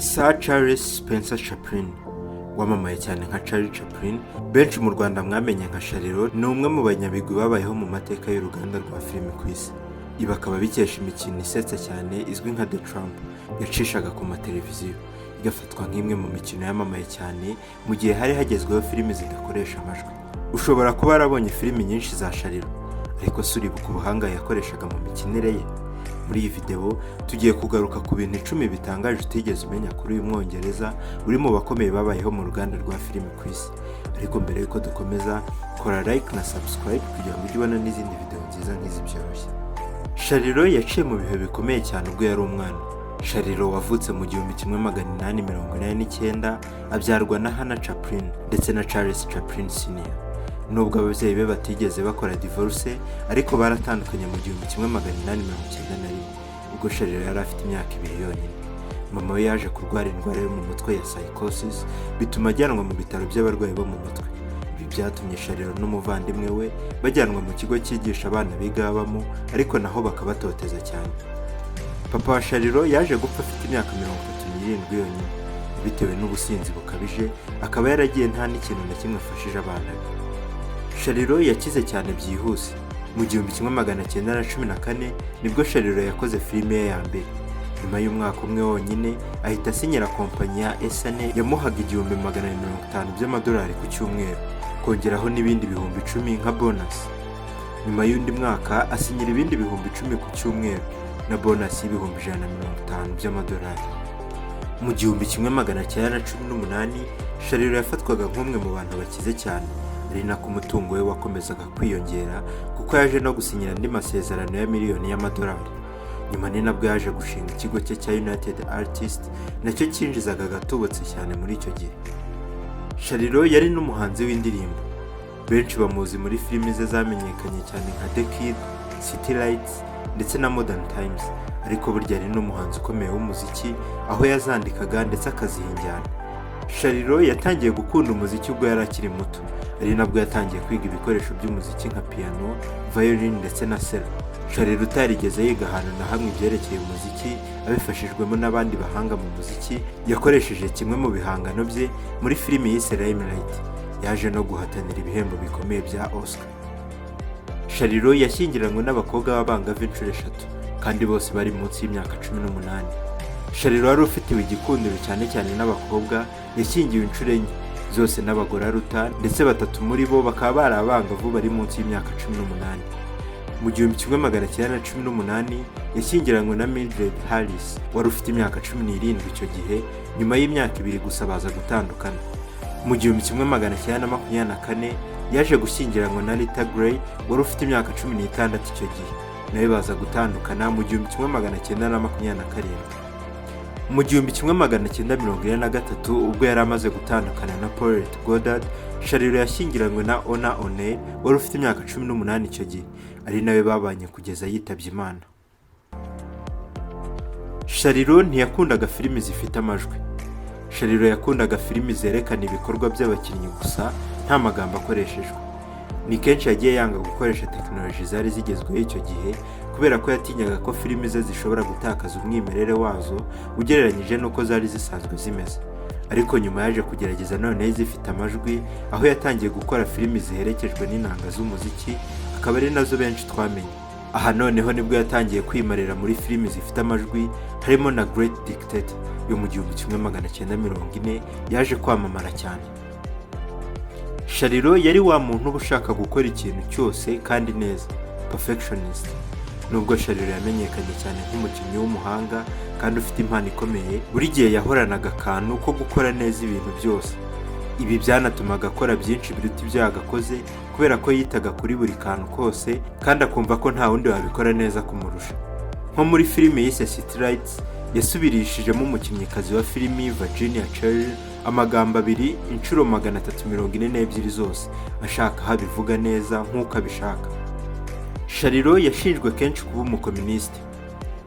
Sir Charles Spencer Chaplin, wamamaye cyane nka Charlie Chaplin, benshi mu Rwanda mwamenye nka Shariro, ni umwe mu banyabigwi babayeho mu mateka y'uruganda rwa filimi ku isi. Ibi akaba bikesha imikino isetsa cyane izwi nka The Tramp yacishaga ku mateleviziyo, igafatwa nk'imwe mu mikino yamamaye cyane mu gihe hari hagezweho filimi zidakoresha amajwi. Ushobora kuba warabonye filimi nyinshi za Shariro, ariko si uribuka ubuhanga yakoreshaga mu mikinire ye? Muri iyi videwo tugiye kugaruka ku bintu 10 bitangaje utigeze umenya kuri uyu Mwongereza uri mu bakomeye babayeho mu ruganda rwa filimi ku isi. Ariko mbere y'uko dukomeza, kora like na subscribe kugira ngo ujye ubona n'izindi videwo nziza nk'izi byoroshye. Shariro yaciye mu bihe bikomeye cyane ubwo yari umwana. Shariro wavutse mu 1889, abyarwa na Hannah Chaplin ndetse na Charles Chaplin Sr. Nubwo ababyeyi be batigeze bakora divorce, ariko baratandukanye mu 1891, ubwo Shariro yari afite imyaka 2 yonyine. Mama we yaje kurwara indwara yo mu mutwe ya psychosis, bituma ajyanwa mu bitaro by'abarwayi bo mu mutwe. Ibi byatumye Shariro n'umuvandimwe we bajyanwa mu kigo cyigisha abana biga babamo, ariko naho bakabatoteza cyane. Papa wa Shariro yaje gupfa afite imyaka 37 yonyine, bitewe n'ubusinzi bukabije, akaba yaragiye nta n'ikintu na kimwe afashije abana be. Shariro yakize cyane byihuse. Mu 1914 nibwo Shariro yakoze filime ye ya mbere. Nyuma y'umwaka umwe wonyine ahita asinyira kompanyi ya Essanay yamuhaga 1250 by'amadolari ku cyumweru, kongeraho n'ibindi 10,000 nka bonus. Nyuma y'undi mwaka asinyira ibindi 10,000 ku cyumweru na bonus y'ibihumbi 150 by'amadolari. Mu 1918 Shariro yafatwaga nk'umwe mu bantu bakize cyane, ari nako umutungo we wakomezaga kwiyongera, kuko yaje no gusinyira andi masezerano ya miliyoni y'amadolari. Nyuma ni nabwo yaje gushinga ikigo cye cya United Artists, nacyo cyinjizaga agatubutse cyane muri icyo gihe. Shariro yari n'umuhanzi w'indirimbo. Benshi bamuzi muri filimi ze zamenyekanye cyane nka The Kid, City Lights ndetse na Modern Times, ariko burya yari n'umuhanzi ukomeye w'umuziki, aho yazandikaga ndetse akaziha injyana. Shariro yatangiye gukunda umuziki ubwo yari akiri muto, ari nabwo yatangiye kwiga ibikoresho by'umuziki nka piano, violin ndetse na cello. Shariro utarigeze yiga ahantu na hamwe ibyerekeye umuziki, abifashijwemo n'abandi bahanga mu muziki, yakoresheje kimwe mu bihangano bye muri filimi yise Limelight, yaje no guhatanira ibihembo bikomeye bya Oscar. Shariro yashyingiranywe n'abakobwa b'abangavu inshuro eshatu, kandi bose bari munsi y'imyaka 18. Shariro wari ufitiwe igikundiro cyane cyane n'abakobwa, yashyingiwe inshuro enye zose n'abagore aruta, ndetse batatu muri bo bakaba bari abangavu bari munsi y'imyaka 18. Mu 1918 yashyingiranywe na Mildred Harris wari ufite imyaka 17 icyo gihe. Nyuma y'imyaka 2 gusa baza gutandukana. Mu 1924 yaje gushyingiranwa na Rita Gray wari ufite imyaka 16 icyo gihe, nawe baza gutandukana mu 1927. Mu 1943, ubwo yari amaze gutandukana na Paulette Goddard, Shariro yashyingiranywe na Oona O'Neill wari ufite imyaka 18 icyo gihe, ari nawe babanye kugeza yitabye Imana. Shariro ntiyakundaga filimi zifite amajwi. Shariro yakundaga filimi zerekana ibikorwa by'abakinnyi gusa, nta magambo akoreshejwe. Ni kenshi yagiye yanga gukoresha tekinoloji zari zigezweho icyo gihe, kubera ko yatinyaga ko filimi ze zishobora gutakaza umwimerere wazo ugereranyije n'uko zari zisanzwe zimeze. Ariko nyuma yaje kugerageza noneho izifite amajwi, aho yatangiye gukora filimi ziherekejwe n'inanga z'umuziki, akaba ari nazo benshi twamenye. Aha noneho nibwo yatangiye kwimarira muri filimi zifite amajwi, harimo na Great Dictator yo mu 1940 yaje kwamamara cyane. Shariro yari wa muntu uba ushaka gukora ikintu cyose kandi neza, perfectionist. Nubwo Shariro yamenyekanye cyane nk'umukinnyi w'umuhanga kandi ufite impano ikomeye, buri gihe yahoranaga akantu ko gukora neza ibintu byose. Ibi byanatumaga akora byinshi biruta ibyo yagakoze, kubera ko yitaga kuri buri kantu kose kandi akumva ko nta wundi wabikora neza kumurusha. Nko muri filimi yise City Lights, yasubirishijemo umukinnyikazi wa filimi Virginia Cherrill amagambo abiri inshuro 342 zose, ashaka aho abivuga neza nk'uko abishaka. Shariro yashinjwe kenshi kuba umukominisite.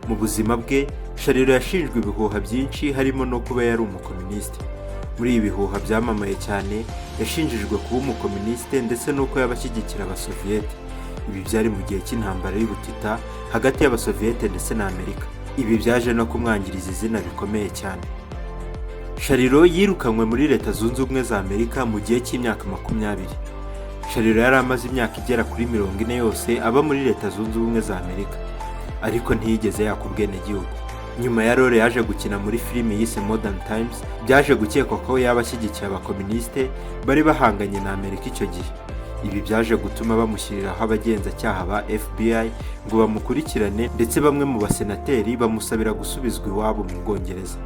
Mu buzima bwe, Shariro yashinjwe ibihuha byinshi, harimo no kuba yari umukominisite. Muri ibi bihuha byamamaye cyane, yashinjijwe kuba umukominisite ndetse n'uko yaba ashyigikira Abasoviyete. Ibi byari mu gihe cy'intambara y'ubutita hagati y'Abasoviyete ndetse na Amerika. Ibi byaje no kumwangiriza izina bikomeye cyane. Shariro yirukanywe muri Leta Zunze Ubumwe za Amerika mu gihe cy'imyaka 20. Shariro yari amaze imyaka igera kuri 40 yose aba muri Leta Zunze Ubumwe za Amerika, ariko ntiyigeze yaka ubwenegihugu. Nyuma ya role yaje gukina muri filimi yise Modern Times, byaje gukekwa ko yaba ashyigikiye abakominisite bari bahanganye na Amerika icyo gihe. Ibi byaje gutuma bamushyiriraho abagenzacyaha ba FBI ngo bamukurikirane, ndetse bamwe mu basenateri bamusabira gusubizwa iwabo mu Bwongereza.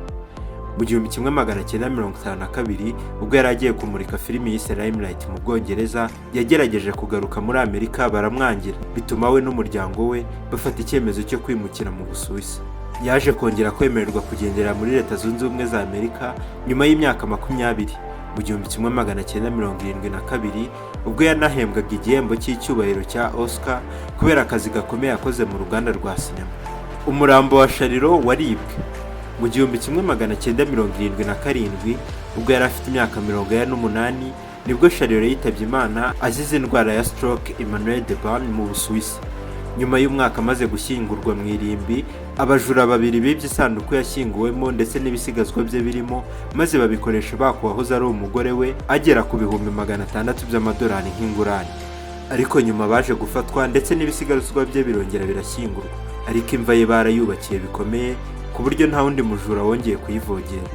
Mu 1952, ubwo yari agiye kumurika filimi yise Limelight mu Bwongereza, yagerageje kugaruka muri Amerika baramwangira, bituma we n'umuryango we bafata icyemezo cyo kwimukira mu Busuwisi. Yaje kongera kwemererwa kugendera muri Leta Zunze Ubumwe za Amerika nyuma y'imyaka 20, mu 1972, ubwo yanahembwaga igihembo cy'icyubahiro cya Oscar kubera akazi gakomeye yakoze mu ruganda rwa sinema. Umurambo wa Shariro waribwe mu 1977, ubwo yari afite imyaka 48. Nibwo Shariro yitabye Imana azize indwara ya stroke Emmanuel de Bern mu Busuwisi. Nyuma y'umwaka amaze gushyingurwa mu irimbi, abajura babiri bibye isanduku yashyinguwemo ndetse n'ibisigazwa bye birimo, maze babikoresha baka uwahoze ari umugore we agera ku 600,000 by'amadolari nk'ingurane. Ariko nyuma baje gufatwa, ndetse n'ibisigazwa bye birongera birashyingurwa, ariko imva ye barayubakiye bikomeye ku buryo nta wundi mujura wongeye kuyivogera.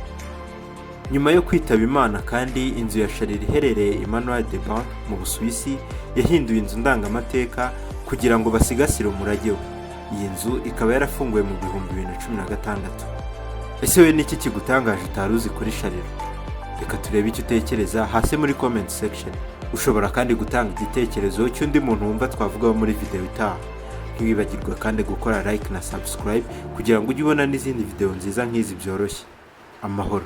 Nyuma yo kwitaba Imana kandi, inzu ya Shariro iherereye Emmanuel de Bern mu Busuwisi yahinduye inzu ndangamateka kugira ngo basigasire umurage we. Iyi nzu ikaba yarafunguwe mu 2016. Ese we niki kigutangaje utari uzi kuri Shariro? Reka turebe icyo utekereza hasi muri comment section. Ushobora kandi gutanga igitekerezo cy'undi muntu wumva twavugaho muri video itaha. Ntiwibagirwe kandi gukora like na subscribe kugira ngo ujye ubona n'izindi video nziza nk'izi byoroshye. Amahoro.